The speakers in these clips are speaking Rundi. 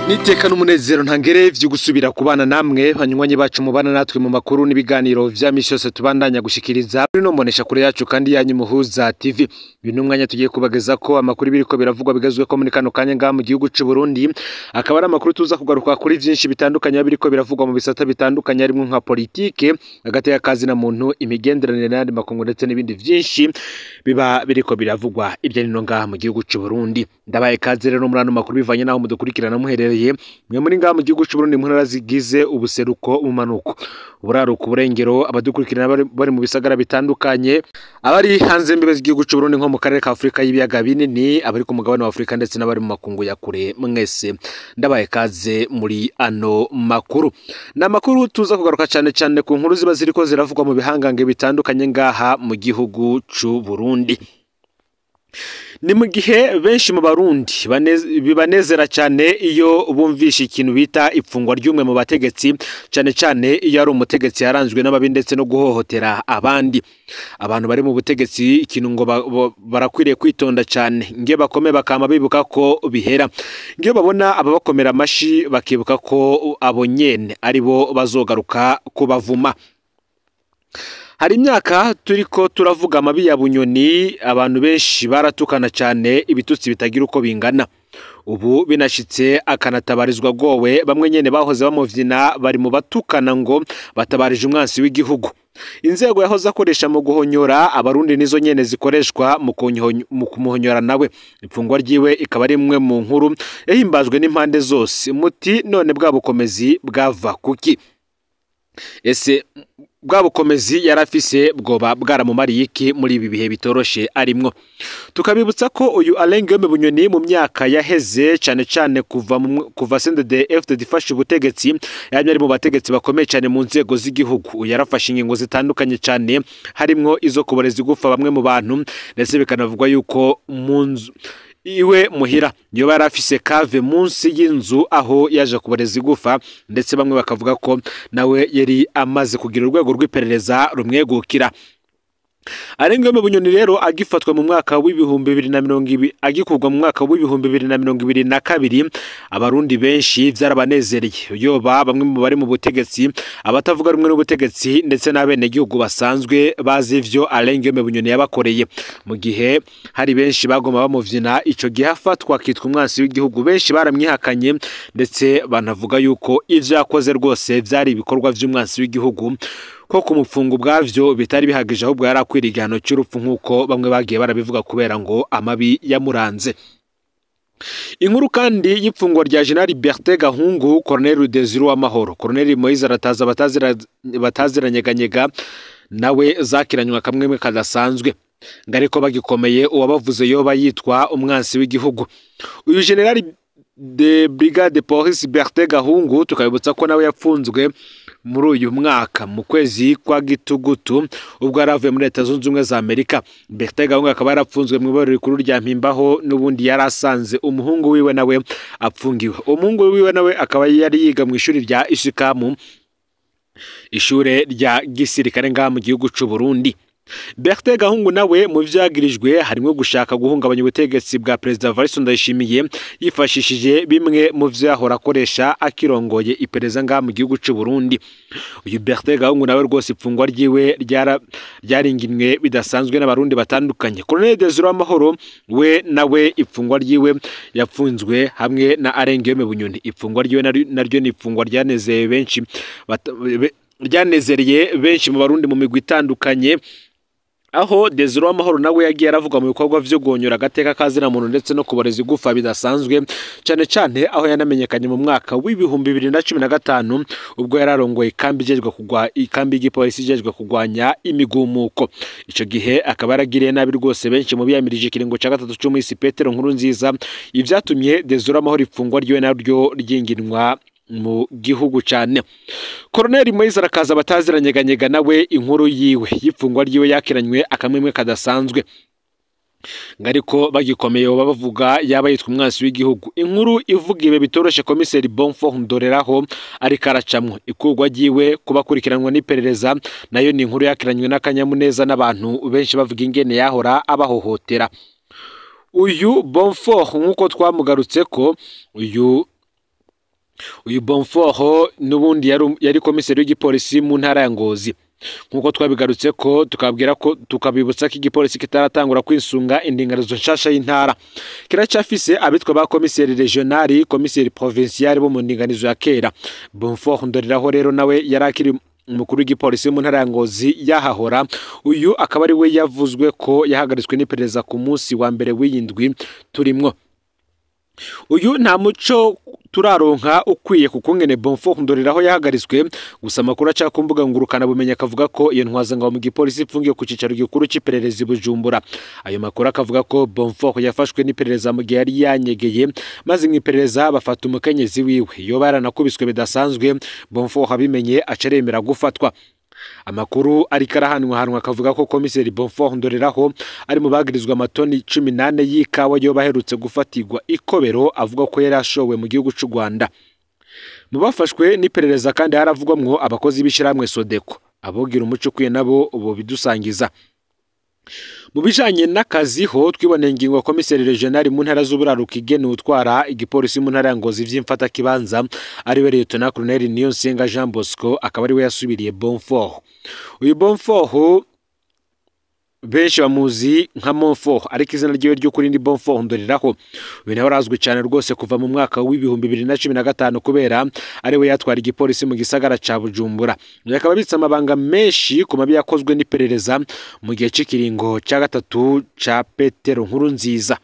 Niteka n'umunezero ntangere vyo gusubira kubana namwe banywanyi bacu mubana natwe mu makuru n'ibiganiro vya misi yose tubandanya gushikiriza no mbonesha kure yacu kandi yanyu Muhuza TV. Uyu n'umwanya tugiye kubageza ko amakuru biriko biravugwa bigazwe ko muri kano kanya ngaha mu gihugu c'u Burundi, akaba ari amakuru tuza kugaruka kuri vyinshi bitandukanye biriko biravugwa mu bisata bitandukanye harimo nka politike, hagati y'akazi na muntu, imigenderanire n'ayandi makungu ndetse n'ibindi vyinshi biba biriko biravugwa irya nino ngaha mu gihugu c'u Burundi. Ndabaye kaze rero muri ano makuru bivanye naho mudukurikirana muherereye mwe muri ngaha mu gihugu c'u Burundi mu ntara zigize ubuseruko, ubumanuko, uburaruko, uburengero, abadukurikirana bari mu bisagara bitandukanye, abari hanze imbibe z'igihugu c'u Burundi nko mu karere ka Afrika y'ibiyaga binini, abari ku mugabane wa Afrika ndetse n'abari mu makungu ya kure, mwese ndabaye kaze muri ano makuru. Ni amakuru tuza kugaruka cyane cyane ku nkuru ziba ziriko ziravugwa mu bihangange bitandukanye ngaha mu gihugu c'u Burundi. Ni mu gihe benshi mu Barundi bibanezera cyane iyo bumvishe ikintu bita ipfungwa ry'umwe mu bategetsi, cyane cyane iyo ari umutegetsi yaranzwe n'ababi ndetse no guhohotera abandi. Abantu bari mu butegetsi ikintu ngo barakwiriye kwitonda cyane, ngiyo bakome bakama bibuka ko bihera, ngiyo babona ababakomera amashi bakibuka ko abo nyene ari bo bazogaruka kubavuma. Hari imyaka turiko turavuga amabi ya Bunyoni, abantu benshi baratukana cyane ibitutsi bitagira uko bingana. Ubu binashitse akanatabarizwa gowe, bamwe nyene bahoze bamuvyina bari mu batukana ngo batabarije umwansi w'igihugu. Inzego yahoze akoresha mu guhonyora abarundi nizo nyene zikoreshwa mu kumuhonyora nawe. Imfungwa ryiwe ikaba ari imwe mu nkuru yahimbajwe n'impande zose. Muti none bwa bukomezi bwava kuki? Ese bwa bukomezi yarafise bwoba bwaramumariye iki muri ibi bihe bitoroshe arimwo? Tukabibutsa ko uyu Alain Guillaume Bunyoni mu myaka yaheze cyane cyane kuva CNDD-FDD ifashe ubutegetsi, yamye ari mu bategetsi bakomeye cyane mu nzego z'igihugu. Yarafashe ingingo zitandukanye cyane harimwo izo kuboreza igufa bamwe mu bantu, ndetse bikanavugwa yuko mu nzu iwe muhira yoba yarafise kave munsi y'inzu aho yaje kuboreza igufa, ndetse bamwe bakavuga ko nawe yari amaze kugira urwego rw'iperereza rumwegukira. Alain Guillaume Bunyoni rero agifatwa mu mwaka w'2020, agikurwa mu mwaka w'2022, abarundi benshi vyarabanezereye, yoba bamwe mu bari mu butegetsi, abatavuga rumwe n'ubutegetsi ndetse n'abenegihugu basanzwe bazi ivyo Alain Guillaume Bunyoni yabakoreye. Mu gihe hari benshi bagoma bamuvyina ico gihe afatwa akitwa umwansi w'igihugu, benshi baramwihakanye ndetse banavuga yuko ivyo yakoze rwose vyari ibikorwa vy'umwansi w'igihugu, ko kumupfunga ubwavyo bitari bihagije, ahubwo yari akwiriye igihano cy'urupfu nk'uko bamwe bagiye barabivuga kubera ngo amabi yamuranze. Inkuru kandi y'ipfungwa rya General Bertin Gahungu, Colonel Desire Uwamahoro, Colonel Moise Arataza bataziranyeganyega nawe zakiranywa kamwe kadasanzwe, ngariko bagikomeye uwabavuze yoba yitwa umwansi w'igihugu. Uyu General de Brigade Police Bertin Gahungu tukabibutsa ko nawe yapfunzwe muri uyu mwaka mu kwezi kwa Gitugutu ubwo yaravuye muri Leta Zunze Ubumwe za Amerika. Bertin Gahungu akaba yarapfunzwe mu ibarura rikuru rya Mpimbaho, n'ubundi yarasanze umuhungu wiwe nawe apfungiwe. Umuhungu wiwe nawe akaba yari yiga mu ishuri rya Isikamu, ishure rya gisirikare ngaha mu gihugu c'u Burundi. Bertin Gahungu nawe mu vyagirijwe harimwo gushaka guhungabanya ubutegetsi bwa Perezida Evariste Ndayishimiye yifashishije bimwe mu vyahora akoresha akirongoye iperereza ngaha mu gihugu c'u Burundi. Uyu Bertin Gahungu nawe rwose ipfungwa ryiwe ryaringinwe bidasanzwe n'abarundi batandukanye. Colonel Desire Uwamahoro we nawe ipfungwa ryiwe yapfunzwe hamwe na Alain Guillaume Bunyoni. Ipfungwa ryiwe naryo ni ipfungwa ryanezeye benshi, ryanezereye benshi mu barundi mu migwi itandukanye, aho Desire Uwamahoro nawe yagiye aravuga mu bikorwa vyo guhonyora agateka kazina muntu ndetse no kuboreza igufa bidasanzwe, cyane cyane aho yanamenyekanye mu mwaka w'2015 ubwo yararongoye ikambi ijejwe kugwa ikambi y'igipolisi ijejwe kugwanya imigumuko. Ico gihe akaba yaragiriye nabi rwose benshi mu biyamirije ikiringo ca gatatu c'umuhisi Petero Nkurunziza, ivyatumye Desire Uwamahoro ifungwa ryiwe naryo ryinginwa mu gihugu cyane. Colonel Moise Arakaza bataziranyeganyega nawe inkuru yiwe y'ipfungwa ryiwe yakiranywe akamwemwe kadasanzwe, ngariko bagikomeye bavuga yaba yitwa umwansi w'igihugu. Inkuru ivuga ibe bitoroshe komiseri Bonfort Ndoreraho ariko aracamwo ikurwa ryiwe kubakurikiranwa n'iperereza, nayo ni inkuru yakiranywe n'akanyamuneza n'abantu benshi bavuga ingene yahora abahohotera. Uyu Bonfort nk'uko twamugarutse ko uyu Uyu Bonfort n'ubundi yari komiseri w'igipolisi mu ntara ya Ngozi. Nkuko twabigarutse ko tukabwira ko tukabibutsa ko igipolisi kitaratangura kwisunga indinganizo nshasha y'intara, kiracafise abitwa ba komiseri regionali, komiseri provincial bo mu ndinganizo ya kera. Bonfort Ndoreraho rero nawe yarakiri umukuru w'igipolisi mu ntara ya Ngozi yahahora. Uyu akaba ari we yavuzwe ko yahagaritswe n'iperereza ku munsi wa mbere w'iyindwi turimwo. Uyu nta muco turaronka ukwiye kukungene Bonfort Ndoreraho yahagaritswe, gusa amakuru aca ku mbuga ngurukana bumenyi akavuga ko iyo ntwazangabo mu gipolisi ipfungiye ku cicaro gikuru c'iperereza i Bujumbura. Ayo makuru akavuga ko Bonfort yafashwe n'iperereza mu gihe yari yanyegeye, maze mu iperereza bafata umukenyezi wiwe. Iyo baranakubiswe bidasanzwe, Bonfort abimenye aca aremera gufatwa. Amakuru ariko arahanwahanwa akavuga ko komiseri Bonfort Ndoreraho ari mu bagirizwa amatoni 14 y'ikawa yo baherutse gufatirwa ikobero, avuga ko yari ashowe mu gihugu c'u Rwanda. Mu bafashwe n'iperereza kandi haravugwamwo abakozi b'ishirahamwe Sodeko, abogira umuco ukwiye nabo ubu bidusangiza. Mu bijanye n'akazi ho twiboneye ingingo ya komiseri regional mu ntara z'uburaruko igena utwara igipolisi mu ntara ya Ngozi vy'imfata kibanza, ari we Lieutenant Colonel Niyonsenga Jean Bosco, akaba ari we yasubiriye Bonfort. Uyu Bonfort benshi bamuzi nka Monfort, ariko izina ryiwe ry'ukuri ni Bonfort Ndoreraho. Uyu nawe arazwi cyane rwose kuva mu mwaka w'ibihumbi 2015 kubera ari we yatwara igipolisi mu gisagara ca Bujumbura. Uyu akaba abitse amabanga menshi ku mabi yakozwe n'iperereza mu gihe c'ikiringo ca gatatu ca Petero Nkurunziza.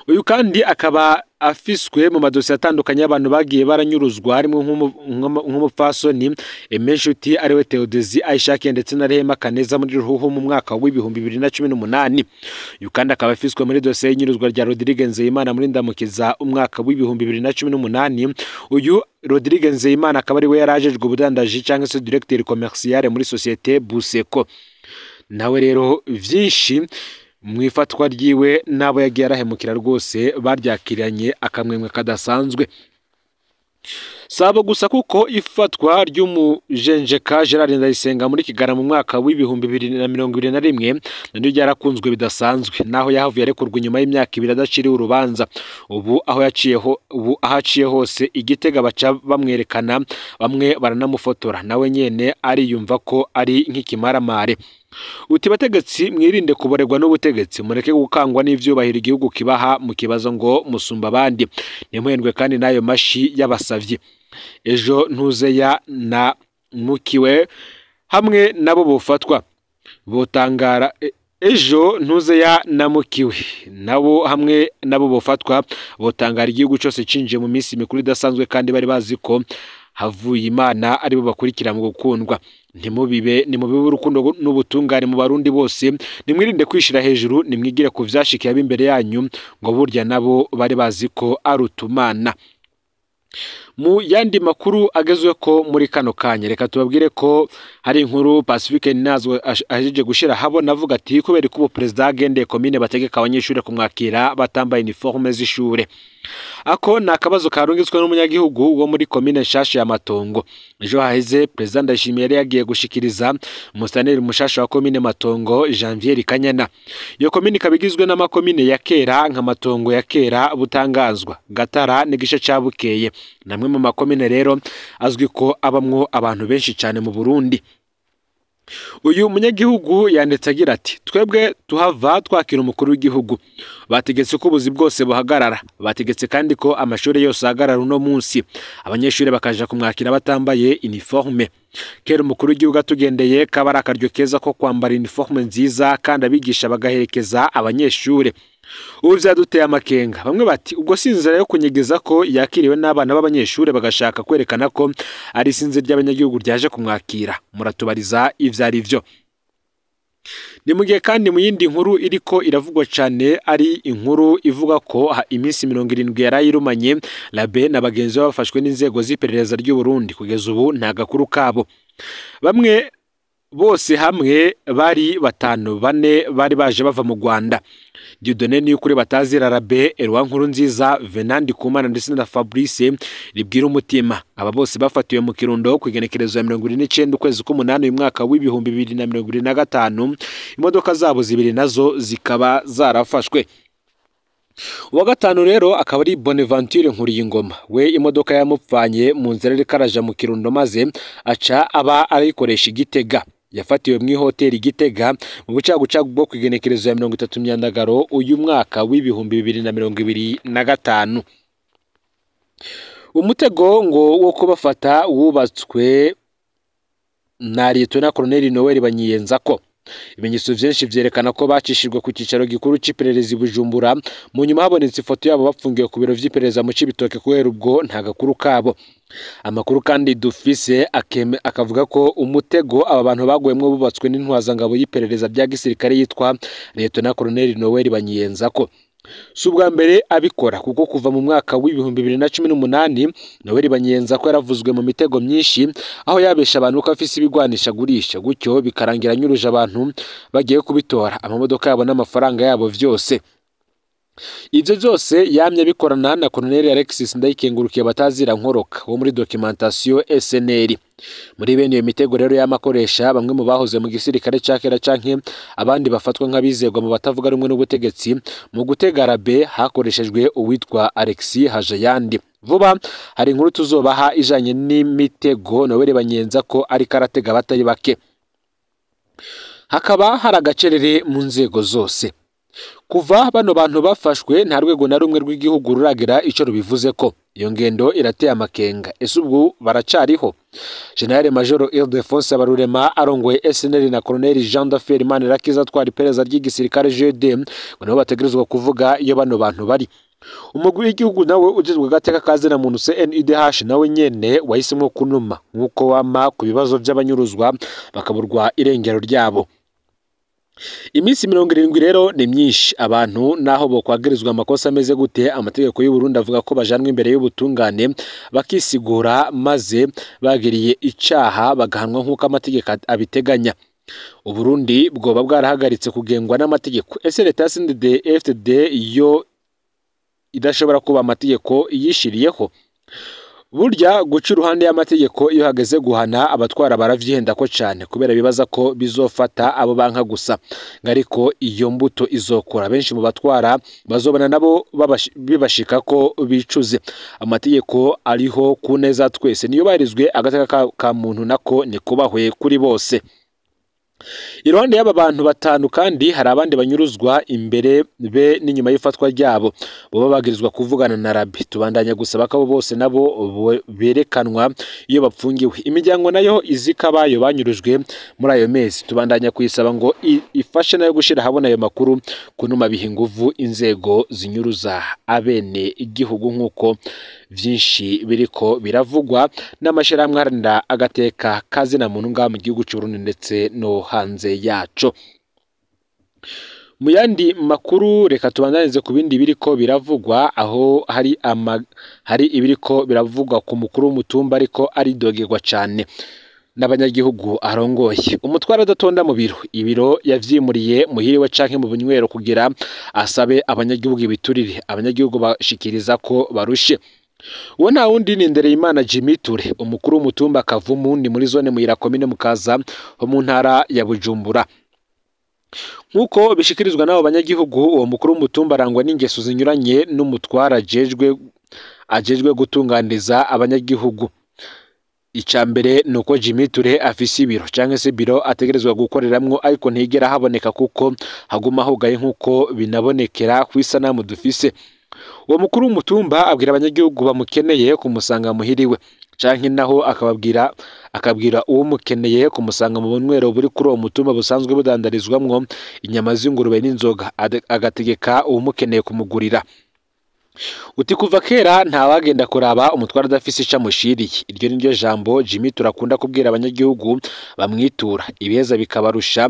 Uyu kandi akaba afiswe mu madosiye atandukanye y'abantu bagiye baranyuruzwa, harimo nk'umupfasoni Aime Nshuti ariwe Theodesi Aishake ndetse na Rehema Kaneza muri Ruhuhu mu mwaka w'ibihumbi 2018. Uyu kandi akaba afiswe muri dosiye y'inyuruzwa rya Rodrigue Nzeyimana muri Ndamukiza umwaka w'ibihumbi 2018. Uyu Rodrigue Nzeyimana akaba ariwe yarajejwe ubudandaji cyangwa se directeur commercial muri société Buseko. Nawe rero vyinshi mwifatwa ryiwe nabo yagiye arahemukira rwose baryakiranye akamwemwe kadasanzwe. Sabo gusa kuko ifatwa ry'umujenjeka Gerard Ndayisenga muri Kigarama mu mwaka w'ibihumbi 2021 naryo ryarakunzwe bidasanzwe, naho yahavuye arekurwa inyuma y'imyaka ibiri adaciriwe urubanza. Ubu aho yaciyeho, ubu ahaciye hose igitega baca bamwerekana, bamwe baranamufotora, nawe nyene ariyumva ko ari nk'ikimaramare. Uti bategetsi mwirinde kuborerwa n'ubutegetsi, mureke gukangwa n'ivyubahiro igihugu kibaha mu kibazo ngo musumba abandi. Ntimuhendwe kandi n'ayo mashi y'abasavyi. Ejo ntuzeya na mukiwe hamwe nabo bofatwa botangara. Ejo ntuzeya na mukiwe nabo hamwe nabo bofatwa botangara igihugu cyose cinjiye mu minsi mikuru idasanzwe, kandi bari bazi ko havuye Imana aribo bakurikira mu gukundwa. Ntimubibe, nimubibe urukundo n'ubutungane mu barundi bose, nimwirinde kwishira hejuru, nimwigire ku vyashikiye ab'imbere yanyu ngo burya nabo bari bazi ko arutumana. Mu yandi makuru agezwe ko muri kano kanya, reka tubabwire ko hari inkuru Pacifique Nazwe ahejeje gushira habona avuga ati kubera ko president agendeye komine bategeka abanyeshure kumwakira batambaye uniforme z'ishure. Ako ni akabazo karungitswe n'umunyagihugu wo muri komine nshasha ya Matongo. Ejo haheze president Ndayishimiye yari yagiye gushikiriza umustaneri mushasha wa komine Matongo Janvier Kanyana. Iyo komine ikaba igizwe n'amakomine ya kera nka Matongo ya kera, Butangazwa, Gatara n'igice ca Bukeye. Namwe mu makomine rero azwi ko abamwo abantu benshi cyane mu Burundi. Uyu munyagihugu yanditse agira ati twebwe tuhava twakira umukuru w'igihugu, bategetse ko ubuzi bwose buhagarara, bategetse kandi ko amashuri yose ahagarara uno munsi, abanyeshuri bakaja kumwakira batambaye uniforme. Kera umukuru w'igihugu atugendeye kaba ari akaryo keza ko kwambara uniforme nziza kandi abigisha bagaherekeza abanyeshuri. Ubu vyaduteye amakenga, bamwe bati ubwo si inzira yo kunyegeza ko yakiriwe n'abana b'abanyeshuri bagashaka kwerekana ko ari isinzi ry'abanyagihugu ryaje kumwakira, muratubariza ivyo ari vyo. Ni mugihe kandi mu yindi nkuru iriko iravugwa cane ari inkuru ivuga ko iminsi 70 yarayirumanye Labe na bagenzi be bafashwe n'inzego z'iperereza ry'u Burundi, kugeza ubu nta gakuru kabo. Bamwe bose hamwe bari batanu, bane bari baje bava mu Rwanda. Dieudonné Niyukuri batazira Rabe, Eloi Nkurunziza, Venandi Kumana ndetse na Fabrice Ribwira Umutima. Aba bose bafatiwe mu Kirundo ku igenekerezo ya 29 ukwezi k'umunani uyu mwaka w'ibihumbi 2025. Imodoka zabo zibiri nazo zikaba zarafashwe. Uwa gatanu rero akaba ari Bonaventure Nkuriyingoma, we imodoka yamupfanye mu nzira ariko araja mu Kirundo maze aca aba arayikoresha Igitega. Yafatiwe mu ihoteli Gitega mu bucagucagu bwo kwigenekerezo ya 30 Myandagaro uyu mwaka w'2025. Umutego ngo wo kubafata wubatswe na Lieutenant Colonel Noel Banyiyenzako. Ibimenyetso vyinshi vyerekana ko bacishijwe ku cicaro gikuru c'iperereza i Bujumbura, mu nyuma habonetse ifoto yabo bapfungiwe ku biro vy'iperereza mu Cibitoke. Kubera ubwo nta gakuru kabo. Amakuru kandi dufise akavuga ko umutego aba bantu bagwemwo bubatswe n'intwazangabo y'iperereza rya gisirikare yitwa Lieutenant Colonel Noel Banyiyenzako. Si ubwa mbere abikora, kuko kuva mu mwaka w'2018 Noel Banyiyenzako yaravuzwe mu mitego myinshi, aho yabesha abantu ko afise ibigwanisha agurisha, gutyo bikarangira anyuruje abantu bagiye kubitora, amamodoka yabo n'amafaranga yabo vyose. Ivyo vyose yamye abikorana na Colonel Alexis Ndayikengurukiye batazira nkoroka wo muri documentation SNL. Muri bene iyo mitego rero yamakoresha bamwe mu bahoze mu gisirikare ca kera canke abandi bafatwa nk'abizegwa mu batavuga rumwe n'ubutegetsi. Mu gutega Rabe hakoreshejwe uwitwa Alexis Hajayandi. Vuba hari inkuru tuzobaha ijanye n'imitego Noel Banyiyenzako ariko aratega batari bake. Hakaba hari agacerere mu nzego zose. Kuva bano bantu bafashwe nta rwego na rumwe rw'igihugu ruragira ico rubivuze ko iyo ngendo irateye amakenga. Ese ubwo baracariho? General Major Ildefonse Barurema arongoye SNL na Colonel Jean Dafer Manirakiza atwara iperereza ry'igisirikare GD ngo nabo bategerezwa kuvuga iyo bano bantu bari. Umugwi w'igihugu nawe ujejwe agateka kazina muntu CNIDH nawe nyene wahisemwo kunuma nk'uko wama ku bibazo vy'abanyuruzwa bakaburwa irengero ryabo. Iminsi 70 rero ni myinshi. Abantu naho bokwagirizwa amakosa ameze gute, amategeko y'u Burundi avuga ko bajanwa imbere y'ubutungane bakisigura, maze bagiriye icaha bagahanwa nk'uko amategeko abiteganya. Uburundi bwoba bwarahagaritse kugengwa n'amategeko. Ese leta ya CNDD-FDD yo idashobora kuba amategeko yishiriyeho? Burya guca iruhande y'amategeko iyo hageze guhana abatwara baravyihenda ko cane, kubera bibaza ko bizofata abo banka gusa. Ariko iyo mbuto izokura benshi mu batwara bazobona nabo bibashika ko bicuze. Amategeko ariho ku neza twese, niyo barizwe agateka ka muntu nako ni kubahwe kuri bose. Iruhande y'aba bantu batanu kandi hari abandi banyuruzwa imbere be n'inyuma y'ifatwa ryabo, boba bagirizwa kuvugana na Rabi. Tubandanya gusaba ko abo bose nabo berekanwa iyo bapfungiwe. Imiryango nayo izika bayo banyurujwe muri ayo mezi, tubandanya kuyisaba ngo ifashe nayo gushira habona ayo makuru, kunuma biha inguvu inzego zinyuruza abene igihugu nk'uko vyinshi biriko biravugwa n'amashirahamwe aharanira agateka kazina muntu ngaha mu gihugu c'u Burundi ndetse no hanze yaco. Mu yandi makuru reka tubandanize ku bindi biriko biravugwa, aho hari ibiriko biravugwa ku mukuru w'umutumba ariko aridogerwa cane n'abanyagihugu arongoye. Umutware adatonda mu biro, ibiro yavyimuriye muhiriwe canke mu bunywero kugira asabe abanyagihugu ibiturire. Abanyagihugu bashikiriza ko barushe. Uwo nta wundi ni Ndereyimana Jimmy Ture, umukuru w'umutumba Kavumu, ni muri zone Muyira komine Mukaza ho mu ntara ya Bujumbura. Nk'uko bishikirizwa n'abo banyagihugu, uwo mukuru w'umutumba arangwa n'ingeso zinyuranye n'umutwara ajejwe gutunganiriza abanyagihugu. Ica mbere ni uko Jimmy Ture afise ibiro canke se biro ategerezwa gukoreramwo, ariko ntigera haboneka kuko haguma hugaye nk'uko binabonekera kw'isanamu dufise. Uwo mukuru w'umutumba abwira abanyagihugu bamukeneye kumusanga muhiriwe, canke naho akabwira uwumukeneye kumusanga mu bunywero buri kuri uwo mutumba busanzwe budandarizwamwo inyama z'ingurube n'inzoga, agategeka uwumukeneye kumugurira. Uti kuva kera ntawagenda kuraba umutware adafise ico amushiriye. Iryo niryo jambo Jimmy turakunda kubwira abanyagihugu bamwitura, ibiheza bikabarusha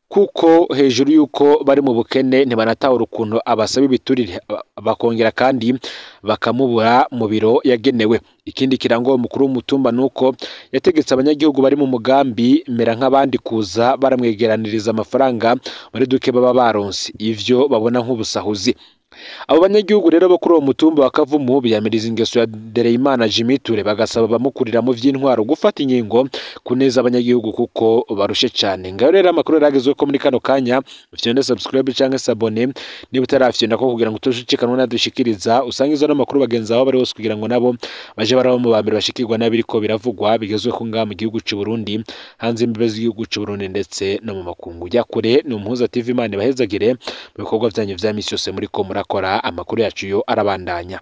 kuko hejuru yuko bari mu bukene ntibanatahura ukuntu abasaba ibiturire, bakongera kandi bakamubura mu biro yagenewe. Ikindi kirango umukuru w'umutumba nuko yategetse abanyagihugu bari mu mugambi mera nk'abandi kuza baramwegeraniriza amafaranga muri duke baba baronse, ivyo babona nk'ubusahuzi. Abo banyagihugu rero bo kuri uwo mutumba wa Kavumu biyamiriza ingeso ya Ndereyimana Jimmy Ture, bagasaba abamukurira mu vy'intwaro gufata ingingo kuneza abanyagihugu kuko barushe cane. Ngayo rero amakuru yaragezwe ko muri kano kanya, ufyonde subscribe canke s'abonner niba utarafyonda ko kugira ngo utushikanwe nadushikiriza usange izo n'amakuru bagenzi aho bari hose, kugira ngo nabo baje baraba mu bambere bashikirwa n'abiriko biravugwa bigezwe ko ngaha mu gihugu c'u Burundi, hanze imbibe z'igihugu c'u Burundi ndetse no mu makungu ya kure. Ni Umuhuza TV, Imana ibahezagire mu bikorwa vyanyu vya misi yose muriko murakora. Amakuru yacu yo arabandanya.